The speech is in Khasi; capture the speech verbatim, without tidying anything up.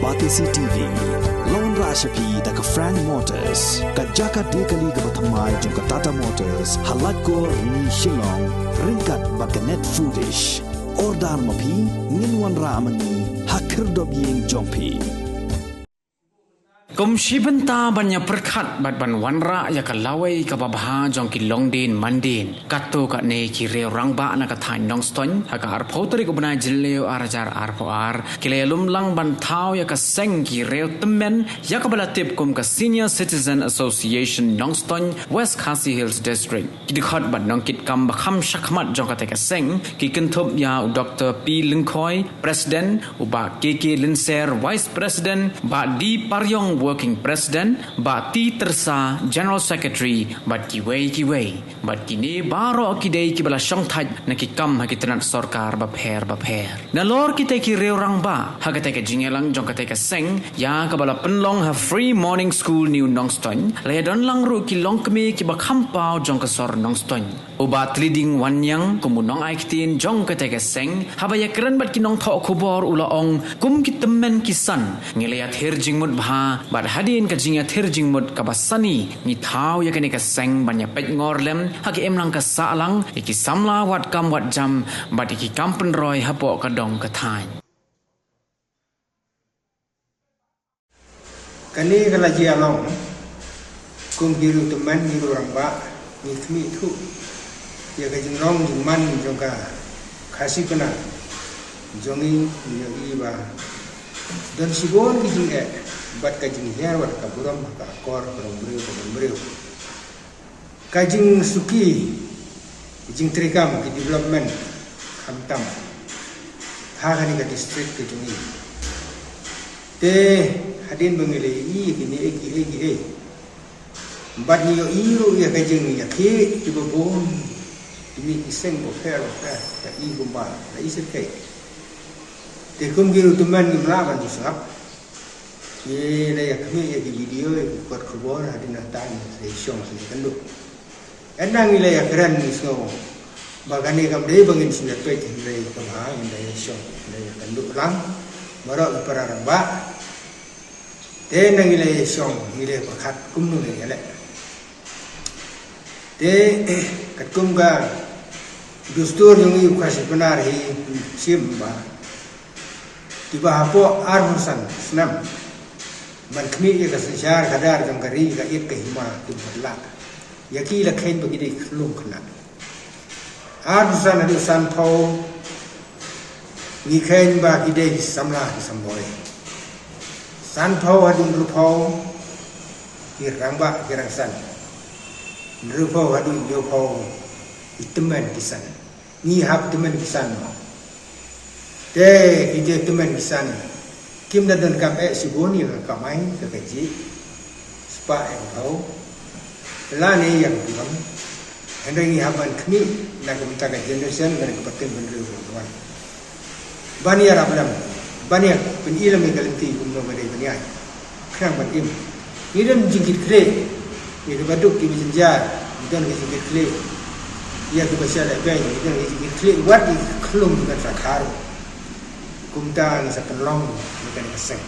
Batesi T V, la wanrah sha phi da ka Frank Motors, ka jaka die kali kaba thymmai jong ka Tata Motors, ha Laitkor Ni Shillong, ryngkat bad ka Net Foodish. Order ma phi, ngin wanrah ma ngi ha khyrdop ïing jong phi. Kum shi bynta ban ïa pyrkhat bad ban wanrah ïa ka lawei kaba bha jong ki longdien mandien, katto katne ki riew rangbah na ka thaiñ Nongstoiñ, ha ka arphew tarik u bnai Jylliew ar hajar arphew ar, ki la ïalum lang ban thaw ïa ka seng ki riew tymmen, ïa kaba la tip kum ka Senior Citizen Association Nongstoiñ, West Khasi Hills District. Ki dkhot bad nongkitkam ba kham shakhmat jong katei ka seng, ki kynthup ïa u Doktor P Lyngkhoi, President, u Bah K K Lynser, Vice President, Bah D Pariong, Working President, Bah T Tyrsa, General Secretary, bad kiwei kiwei. Bad kine baroh ki dei kiba la shongthait na ki kam ha ki tnat sorkar bapher bapher. Nalor kitei ki riew rangbah, ha katei ka jingïalang jong katei ka seng, ïa kaba la pynlong ha Free Morning School New Nongstoiñ, la ïadon lang ruh ki longkmie kiba kham paw jong ka sor Nongstoiñ. U Bah Tliding Wanniang, kum u nongai ktien jong katei ka seng, haba ïakren bad ki nongthoh khubor u la ong, kum ki tymmen ki san, ngi la ïathir jingmut bha, bad hadien ka jingïathir jingmut kaba sani, ngi thaw ïa kane ka seng ban ïa peit ngor lem, ha ka imlang ka sahlang, ïa ki samla wat kam wat jam, bad ïa ki kam pynroi hapoh ka dong ka thaiñ. Kane ka la jia long, kum ki riew tymmen, ki riew rangbah, ngi khmih thuh ïa ka jinglong jingman jong ka Khasi Pnar jong ngi, ngi ïohi ba don shibun ki jingeh bad ka jinghiar bad ka burom ha ka akor ka long briew ka long briew. Ka jingsuki, jingtreikam, ki development khamtam ha kane ka district ka jong ngi. Te hadien ba ngi la ïohi ïa kine kiei kiei, bad ngi ïohi ruh ïa ka jingïakhih kiba bun, ki mih ki seng bapher bapher, la i kumba la i syrkhei. Te kum ki riew tymmen ngim lah ban ju sngap. Ngi la ïa khmih ïa ki video, ïa ki kot khubor, hadien nangta ngi la ïa shong sha ïakynduh. Ynda ngi la ïa kren ngi sngew ba kane kam dei ba ngin shu ïa peit, hynrei kaba ngin da ïa shong, ngin da ïa kynduh lang baroh ki para rangbah. Te ynda ngi la ïa shong, ngi la ïa pyrkhat kumno ngin ïa leh. Te katkum ka dustur jong ngi u Khasi Pnar hi, shim ba kiba hapoh arphew san snem ban khmih ïa ka synshar khadar jong ka ri, ka it ka hima, kim pat lah. Ïa ki la kheiñ ba ki dei ki khyllung khynnah. Arphew san haduh sanphew ngi kheiñ ba ki dei ki samla ki samboi. Sanphew haduh hynriewphew ki rangbah ki rangsan. Hynriewphew haduh hynñiewphew ki tymmen ki san. Ngi hap tymmen ki san mo. Te ki te tymmen ki san, kim da donkam eh shibun ïa ka kamai ka kajih. Spah ïa ka phew, lane ïa ka burom. Hynrei ngi hap ban khmih na ka bynta ka generation kane kaba ktien bynriew ka wan. Ban ïarap lem, ban ïa pyni lem ïa ka lynti kumno ka dei ban ïaid. Khnang ban im. Ngi don jingkitkhlieh ïa kiba duk kiba jynjar, ngi don ka jingkitkhlieh ïa kiba shah lehbeiñ, ngi don ka jingkitkhlieh wat ïa ki khyllung kiba sa khar. Kumta ngi sa pynlong ïa kane ka seng.